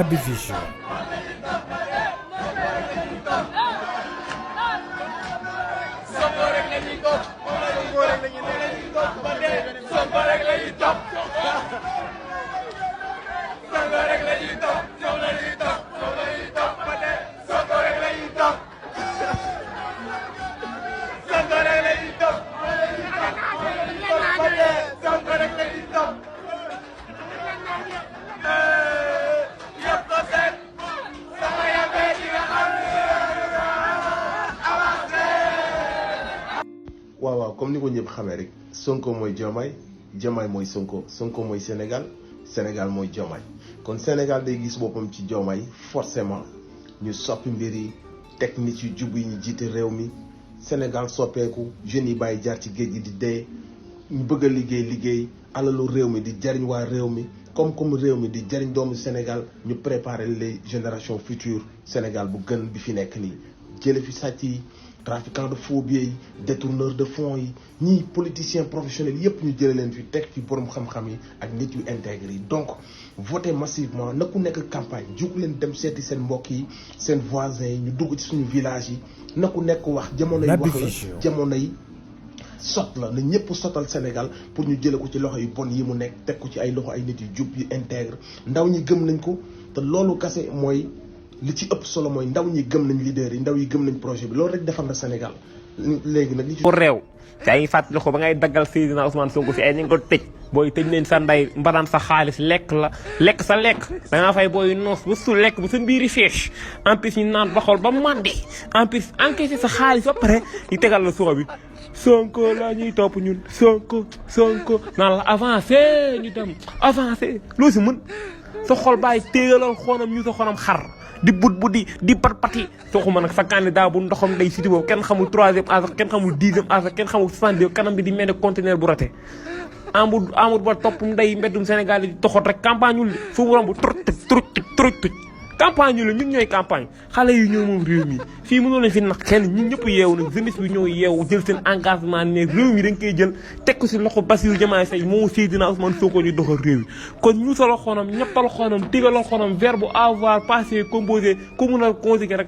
Naby Vision. waaw comme ni ko ñëpp xamee rek Sonko mooy Diomaye Diomaye mooy Sonko Sonko mooy Sénégal Sénégal mooy Diomaye kon Sénégal day gis boppam ci Diomaye forcément ñu soppi mbir yi teg nit yu jub yi ñu jiite réew mi Sénégal soppeeku jeunes yi bàyyi jaar ci géej gi di dee ñu bëgg a liggéey alalu réew mi di jariñ waa réew mi comme réew mi di jariñ doomu Sénégal ñu préparer les générations futures Sénégal bu gën bi fi nekk nii jële fi sàcc yi trafiquants de faux billets yi détourneurs de fonds yi ñii politiciens professionnels yépp ñu jële leen fi teg fi borom xam-xam yi ak nit yu intègre yi donc voter massivement na ku nekk campagne jóg leen dem seeti seen mbokk yi seen voisins yi ñu dugg ci suñu village yi na ku nekk wax jamonoy wax la jamonoy sot la na ñëpp sotal Sénégal pour ñu jële ko ci loxo yu bon yi mu nekk teg ko ci ay loxo ay nit yu jub yu intègre ndaw ñi gëm nañ ko te loolu kase mooy li ci ëpp solo mooy ndaw ñi gëm nañ leader yi ndaw yi gëm nañ projet bi loolu rek defar na Sénégal léegi nag li ci réew te ay fàttali ko ba ngay daggal Seydina Ousmane Sonko fi ay ni nga ko tëj booy tëj nañ sa nday mbaraan sa xaalis lekk sa lekk da ngaa fay booy noos ba su lekk ba sa mbiiri fees en plus ñu naan ba xool ba mandi en plus encaissé sa xaalis ba pare ñu tegal la soo bi Sonko la ñuy topp ñun Sonko naan la avancé ñu dem avancé loo si mën sa xol bàyyi téegalal xoonam ñu sa xonam xar di but di parpati soxuma nag sa candidat bu ndoxam day siti boobu kenn xamul 3e âge kenn xamul 10e âge kenn xamul 62 kanam bi di mel ne conteneur bu raté Amadou Ba topp nday mbeddum Sénégal di toxot rek campagne ul fu mu romb truc campagne yu la ñun ñooy campagne xale yu ñoo moom réew mi fii mënoo leen fi nag kenn ñun ñëpp yeewu nag jeunesse bi ñoo yeewu jël seen engagement ne réew mi dañ koy jël teg ko si loxo Bassirou Diomaye Faye moo Seydina Ousmane Sonko ñu doxal réew mi kon ñu solo xonam ñeppal xonam tigalal xonam verbe avoir passé composé ku mun a conjuguer rek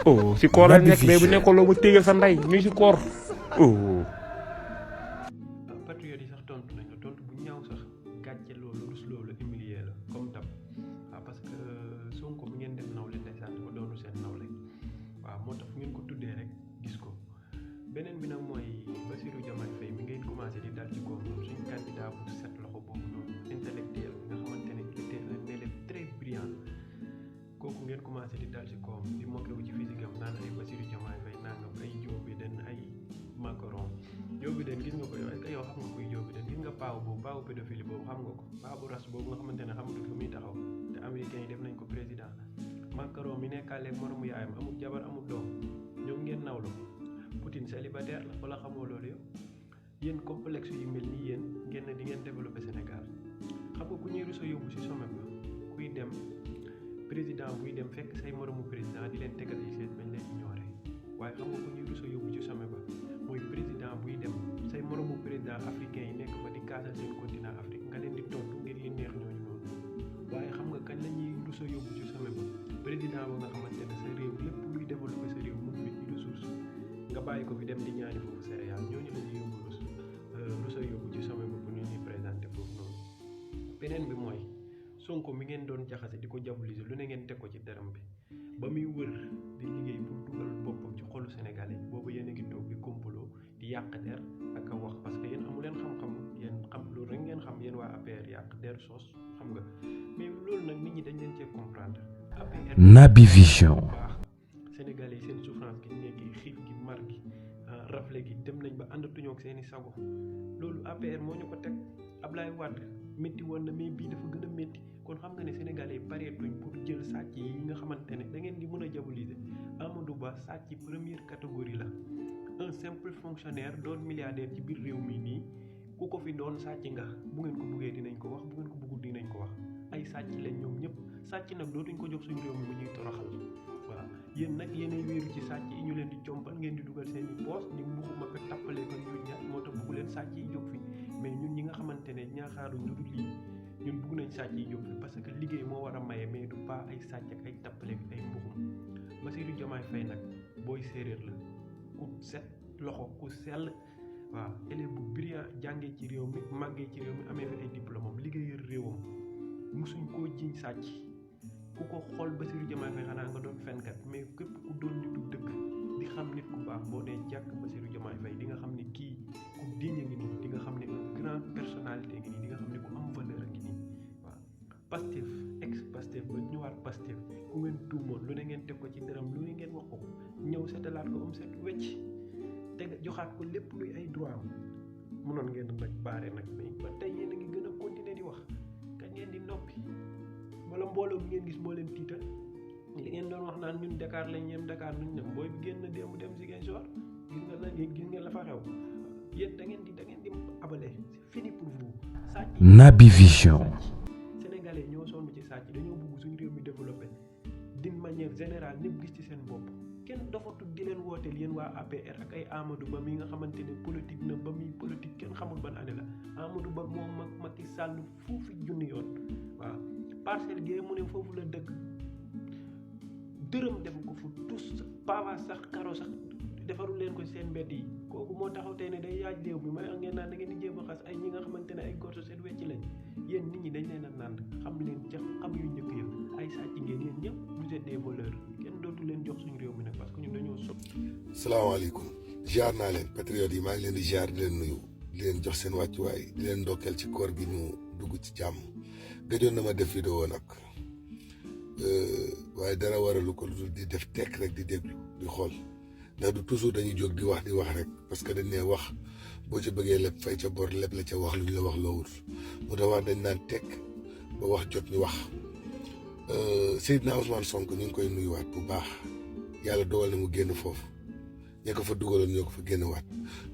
oh si koor la nekk mais bu nekkoon loo ma tégal sa ndey ñu si koor oh patriote yi sax tontu nañ la tontu bu ñaaw sax gàcce loolu rus loolu humilier la comme tab waaw parce que Sonko mi ngeen dem nawle ndeysaan dafa doonu seen nawle waaw moo tax fu ngeen ko tuddee rek gis ko beneen bi nag mooy Bassirou Diomaye Faye mi ngeen commencé di dal ci koom moom suñu candidat bu set loxo boobu noonu intellectuel nga xamante ne il était un élève très brillant kooku ngeen commencé di dal ci koom di moqué wu ci physique am naan ay Bassirou Diomaye Faye nangam ay Joe Biden ay Macron Joe Biden gis nga ko yow est-ce que yow xam nga kuy Joe Biden gis nga paaw pédophile boobu xam nga ko paaw bu ras boobu nga xamante ne xamatul fu muy taxaw te américains yi def nañ ko président Macron mi nekkaaleeg moromu yaayam amul jabar amul doom ñoom ngeen nawlu Poutine célibataire la wala xamoo loolu yow yéen complexe yu mel nii yéen ngeen ne di ngeen développé Sénégal xam nga ku ñuy rusa yóbbu si sommet ba kuy dem président buy dem fekk say moromu président di leen tegal ay seet bañ leen ignoré waaye xam nga ku ñuy rusa yóbbu ci sommet ba mooy président buy dem say moromu président africain yi nekk fa di kaasal seen continent Afrique nga leen di tontu ngir li neex ñooñu noonu waaye xam nga kañ la ñuy rusa yóbbu ci sommet ba président ba nga xamante ne sa réew lépp luy développé sa réew mu ngi ci ressource nga bàyyi ko fi dem di ñaani foofu céréales ñooñu la ñuy yóbbu rusa yóbbu ci sommet ba pour ñu ñuy présenté foofu noonu beneen bi mooy Sonko mi ngeen doon jaxase di ko diaboliser lu ne ngeen teg ko ci deram bi ba muy wër di liggéey pour dugal boppam ci xolu Sénégalais boobu yéen a ngi toog di complot di yàq der ak a wax parce que yéen amu leen xam-xam yéen xam loolu rek ngeen xam yéen waa APR yàq der sos xam nga mais loolu nag nit ñi dañ leen cee comprendre APR Naby Vision. Sénégalais yi seen souffrance gi nekkee xiif gi mar gi rafle gi dem nañ ba àndatuñoo ak seeni sago loolu APR moo ñu ko teg Ablaye Wade métti woon na mais bii dafa gën a métti kon xam nga ne Sénégalais yi pareetuñ pour jël sàcc yi nga xamante ne da ngeen di mën a diaboliser Amadou Ba sàcc première catégorie la un simple fonctionnaire doon milliardaire ci biir réew mi nii ku ko fi doon sàcc nga bu ngeen ko buggee dinañ ko wax bu ngeen ko bëggul dinañ ko wax ay sàcc lañ ñoom ñëpp sàcc nag dootuñ ko jox suñu réew mi mu ñuy toroxal waaw yéen nag yéenay wéeru ci sàcc yi ñu leen di compal ngeen di dugal seen i poos di mbuxuma ko tappalee ko ñu ñaar moo tax bëggu leen sàcc yi jóg fi mais ñun ñi nga xamante ne ñaaxaaruñ lu dul lii ñun bugg nañ sàcc yi jóg fi parce que liggéey moo war a maye mais du pas ay sàcc ak ay tappale ak ay mbuxum Bassirou Diomaye Faye nag booy séeréer la ku set loxo ku sell waaw élève bu brillant jàngee ci réew mi màggee ci réew mi amee fi ay diplôme am liggéeyal réewam musuñ koo jiñ sàcc ku ko xool Bassirou Diomaye Faye xanaa nga doon fenkat mais képp ku doon nitu dëgg di xam nit ku baax boo dee jàkk Bassirou Diomaye Faye di nga xam ne kii ku digne ngi nii di nga xam ne un grand personnalité ngi nii di nga xam ne ku am valeur ngi nii waaw Pastef ex Pastef ba ñëwaat Pastef ku ngeen tuumoon lu ne ngeen teg ko ci dërëm lu ne ngeen wax ko ñëw setalaat ko set wecc te joxaat ko lépp luy ay droit am mënoon ngeen nag baare nag mais ba tey yéen a ngi gën a continuer di wax kañ ngeen di noppi wala mbooloo bi ngeen gis moo leen tiital li ngeen doon wax naan ñun Dakar lañ yem Dakar nuñ ñem booy bi génn démb dem Ziguinchor gis nga la fa xew yéen da ngeen di abale c'est fini pour vous sàcc Naby Vision sénégalais ñoo sonn ci sàcc dañoo bëgg suñu réew mi développé d'une manière générale ñëpp gis ci seen bopp kenn dofatul di leen wooteel yéen waa APR ak ay Amadou Ba mi nga xamante ne politique na ba muy politique kenn xamul ban année la Amadou Ba moom Macky Sall fuufi junni yoon waaw parcelle gi mu ne foofu la dëkk dërëm def ko fu tous pavage sax karo sax defarul leen ko seen mbedd yi kooku moo taxaw tey ne day yaaj réew mi may ngeen naan da ngeen di jéem a xas ay ñi nga xamante ne ay gorso seen wecc lañ yéen nit ñi dañ leen a naan xam leen ca xam yu njëkk ya ay sàcc ngeen yéen ñëpp vous êtes des voleurs kenn dootu leen jox suñu réew mi nag parce que ñun dañoo sopp salaamaaleykum jaar naa leen patriotes yi maa ngi leen di jaar di leen nuyu di leen jox seen wàccuwaay di leen ndokkeel ci koor gi ñu dugg ci jàmm gëjoon na ma def vidéo nag waaye dara waralu ko lu dul di def tekk rek di déglu di xool ndax du toujours dañuy jóg di wax rek parce que dañ ne wax boo ca bëggee leb fay ca bor leb la ca wax lu ñu la wax loowul moo tax wax dañ naan tekk ba wax jot ñu wax Seydina Ousmane Sonko ñu ngi koy nuyuwaat bu baax yàlla dogal na mu génn foofu ña ko fa dugaloon ñoo ko fa génn waat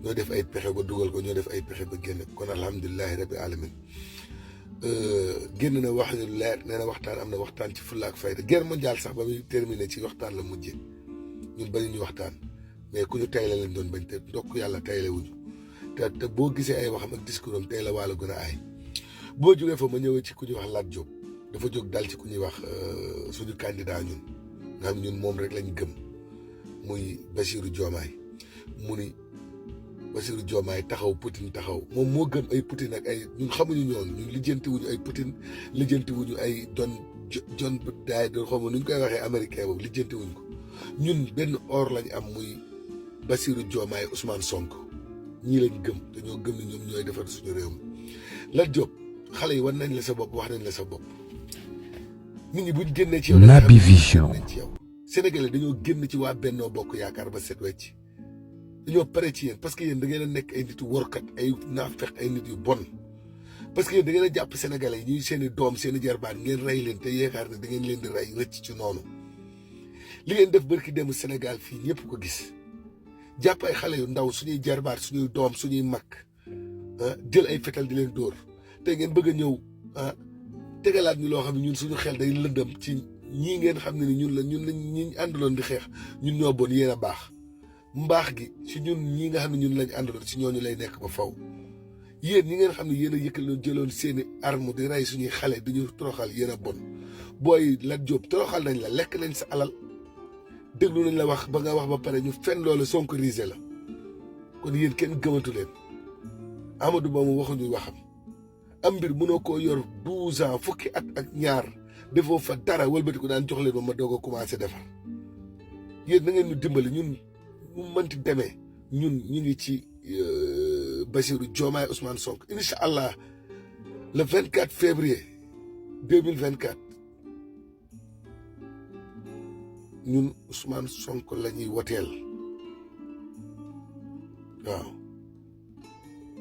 ñoo def ay pexe ba dugal ko ñoo def ay pexe ba génn kon alhamdulilahi rabbi alamin génn na wax ñu leer nee na waxtaan am na waxtaan ci fulla ak fayda guerre mondiale sax ba muy terminé ci waxtaan la mujjee ñun bañu ñu waxtaan mais ku ñu tayle lañ doon bañ te ndokk yàlla tayle wuñu te boo gisee ay waxam ak discours am tey la wàllu gën a aay boo jógee fa ma ñëwee ci ku ñuy wax Lat Diop dafa jóg dal ci ku ñuy wax suñu candidat ñun nga xam ñun moom rek lañ gëm muy Bassirou Diomaye mu ni Bassirou Diomaye taxaw Poutine taxaw moom moo gëm ay Poutine ak ay ñun xamuñu ñoon ñun lijjanti wuñu ay Poutine lijjanti wuñu ay John daay doon xaw ma nu ñu koy waxee américain boobu lijjanti wuñ ko ñun benn or lañ am muy Bassirou Diomaye Ousmane Sonko ñii lañ gëm dañoo gëm ni ñoom ñooy defar suñu réew mi Lat Diop xale yi wan nañ la sa bopp wax nañ la sa bopp nit ñi buñ génnee ci yow Naby Vision ci yow Sénégalais dañoo génn ci waa Bennoo Bokk Yaakaar ba set wecc dañoo pare ci yéen parce que yéen da ngeen a nekk ay nit yu workat ay naafeq ay nit yu bon parce que yéen da ngeen a jàpp Sénégalais yi ñuy seen i doom seen i jarbaat ngeen rey leen te yaakaar ne da ngeen leen di rey rëcc ci noonu li ngeen def barki dem Sénégal fii ñëpp ko gis jàpp ay xale yu ndaw suñuy jarbaat suñuy doom suñuy mag jël ay fetal di leen dóor te ngeen bëgg a ñëw tegalaat ñu loo xam ne ñun suñu xel day lëndëm ci ñii ngeen xam ne ni ñun lañ ñi àndaloon di xeex ñun ñoo bon yéen a baax mbaax gi si ñun ñii nga xam ne ñun lañ àndaloon si ñooñu lay nekk ba faw yéen ñi ngeen xam ne yéen a yëkkaloon jëloon seeni arme di rey suñuy xale di ñu toroxal yéen a bon booy Lat Diop toroxal nañ la lekk nañ sa alal déglu nañ la wax ba nga wax ba pare ñu fenn loolu sonkorisé la kon yéen kenn gëmatu leen Amadou Ba mu waxuñu waxam am mbir mënoo koo yor 12 ans fukki at ak ñaar defoo fa dara wëlbati ko daan jox leen ba ma doog a commencé defar yéen na ngeen ñu dimbali ñun mu mënti demee ñun ñu ngi ci Bassirou Diomaye Ousmane Sonko incha allah le 24 février 2024 ñun Ousmane Sonko la ñuy woteel waaw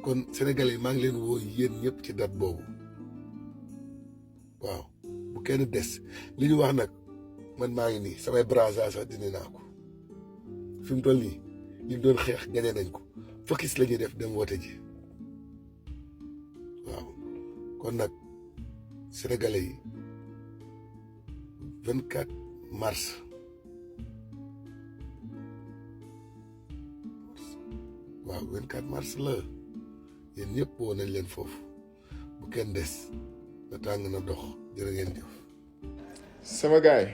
kon sénégalais yi maa ngi leen woo yéen ñëpp ci date boobu waaw bu kenn des li ñu wax nag man maa ngi nii samay brassard sax dindi naa ko fi mu toll nii ñu doon xeex gañe nañ ko focus la ñuy def dem wote ji waaw kon nag sénégalais yi 24 mars waaw 24 mars la yéen ñëpp woo nañ leen foofu bu kenn des ba tàng na dox jërë ngeen jëf. sama gaay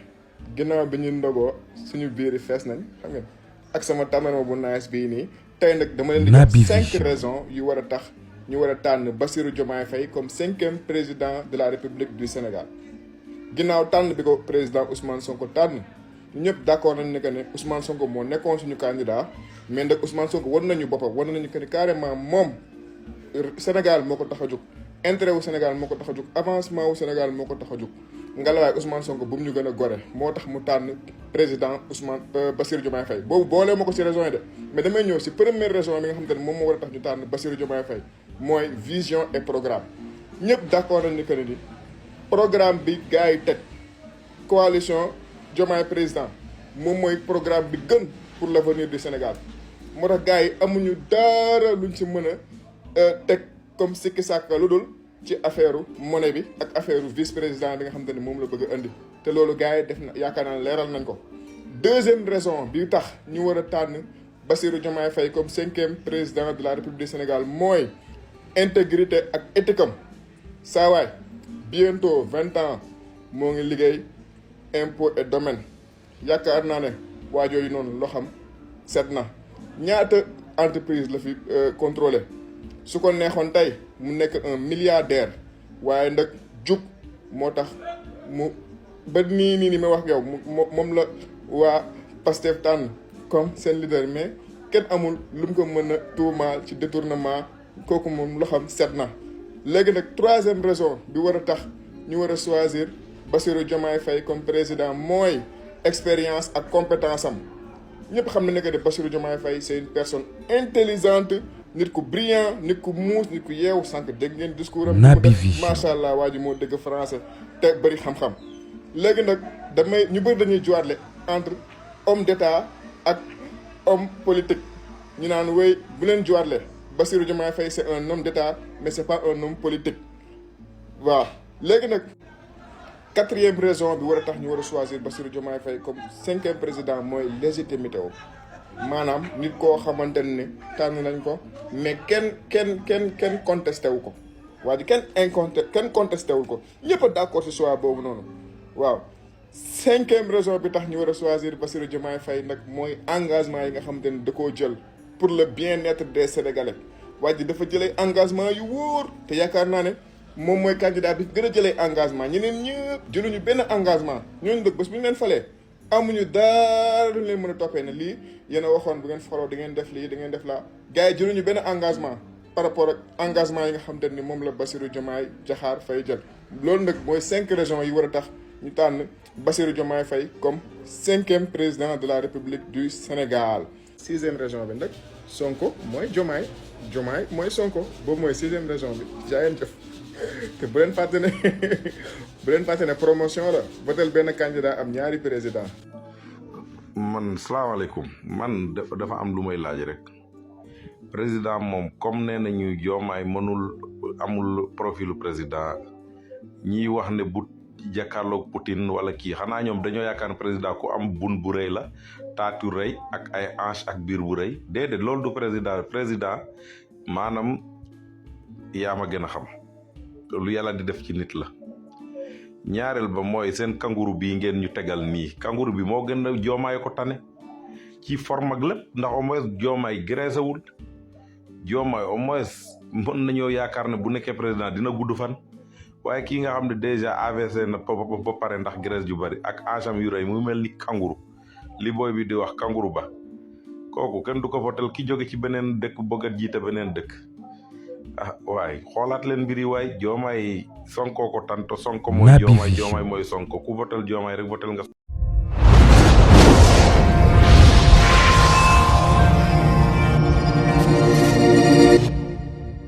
ginnaaw bi ñu ndogoo suñu biir yi fees nañ xam ngeen ak sama tàmmarma bu nice bii nii tey nag dama leen di Naby jox 5 Vision. raisons yu war a tax ñu war a tànn Bassirou Diomaye Faye comme 5e président de la République du Sénégal ginnaaw tànn bi ko président Ousmane Sonko tànn ñu ñëpp d'accord nañ ne que ne Ousmane Sonko moo nekkoon suñu candidat mais nag Ousmane Sonko wan nañu boppam wan nañu que ne carrément moom Sénégal moo ko tax a jóg intérêt wu Sénégal moo ko tax a jóg avancement wu Sénégal moo ko tax a jóg ngelawaay Ousmane Sonko bu mu ñu gën a gore moo tax mu tànn président Bassirou Diomaye Faye boobu boolee ma ko si raison yi de mais damay ñëw si première raison bi nga xamante ne moom moo war a tax ñu tànn Bassirou Diomaye Faye mooy vision et programme ñëpp d'accord nañ ni que ni programme bi gars yi teg coalition Diomaye président moom mooy programme bi gën pour l'avenir du Sénégal moo tax gars yi amuñu dara luñ si mën a teg comme sikki sàkka lu dul ci affaire monnaie bi ak affaire vice président bi nga xamante ne moom la bëgg a indi te loolu gars yi def na yaakaar naa leeral nañ ko. deuxième raison bi tax ñu war a tànn Bassirou Diomaye Faye comme 5e président de la République du Sénégal mooy intégrité ak éthique am saa waay bientôt 20 ans moo ngi liggéey impôt et domaine yaakaar naa ne waa jooju noonu loo xam set na ñaata entreprise la fi contrôlé su ko neexoon tey mu nekk un milliardaire waaye nag jub moo tax mu ba nii may wax yow moom la waa Pastef tànn comme seen leader mais kenn amul lu mu ko mën a tuumaal ci détournement kooku moom loo xam set na. léegi nag 3e raison bi war a tax ñu war a choisir Bassirou Diomaye Faye comme président mooy expérience ak compétence am ñëpp xam na ne que Bassirou Diomaye Faye c'est une personne intelligente nit ku brillant nit ku muus nit ku yeewu sànq dégg ngeen discours am. Naby Vision. macha allah waa ji moo dégg français te bëri xam-xam. léegi nag ñu bëri dañuy juwaatle entre homme d'état ak homme politique ñu naan wéy bu leen juwaatle Bassirou Diomaye Faye c'est un homme d'état mais c'est pas un homme politique waaw léegi nag 4e raison bi war a tax ñu war a choisir Bassirou Diomaye Faye comme 5e président mooy légitimité wu maanaam nit koo xamante ne tànn nañ ko mais kenn contesté wu ko waa ji kenn contesté wul ko ñëpp a d'accord ci choix boobu noonu waaw 5e raison bi tax ñu war a choisir Bassirou Diomaye Faye nag mooy engagement yi nga xamante ne da koo jël pour le bien-être des Sénégalais waa ji dafa jëlee engagement yu wóor te yaakaar naa ne moom mooy candidat bi gën a jëlee engagement ñeneen ñëpp jëluñu benn engagement ñooñu dëkk bés bu ñu leen falee amuñu dara lu leen mën a toppee ne lii yéen a waxoon bu ngeen faloo da ngeen def lii da ngeen def laa gars yi jëluñu benn engagement par rapport ak engagement yi nga xamante ni moom la Bassirou Diomaye Diakhar Faye jël loolu nag mooy 5 raisons yi war a tax ñu tànn Bassirou Diomaye Faye comme 5e président de la République du Sénégal. 6e raison bi nag Sonko mooy Diomaye mooy Sonko boobu mooy 6e raison bi jaayeen jëf te bu leen fàtte ne promotion la votel benn candidat am ñaari président. man salaamaaleykum man dafa am lu may laaj rek président moom comme nee nañu Diomaye amul profilu président ñiy wax ne bu jàkkaarloog Poutine wala kii xanaa ñoom dañoo yaakaar président ku am bun bu rëy la taatu rëy ak ay hanche ak biir bu rëy déedéet loolu du président maanaam yaa ma gën a xam lu yàlla di def ci nit la. ñaareel ba mooy seen kanguru bii ngeen ñu tegal nii kanguru bi moo gën a Diomaye ko tane ci forme ak lépp ndax au moins Diomaye graissé wul Diomaye au moins mën nañoo yaakaar ne bu nekkee président dina gudd fan waaye kii nga xam ne déjà AVC na ba pare ndax graisse ju bari ak agam yu rëy mu mel ni kanguru li booy bi di wax kanguru ba kooku kenn du ko votel ki jóge ci beneen dëkk bëgg a jiite beneen dëkk ah waay xoolaat leen mbiri waay Diomaye Sonko ko tanto Sonko mooy Diomaye mooy Sonko ku votel Diomaye rek votel nga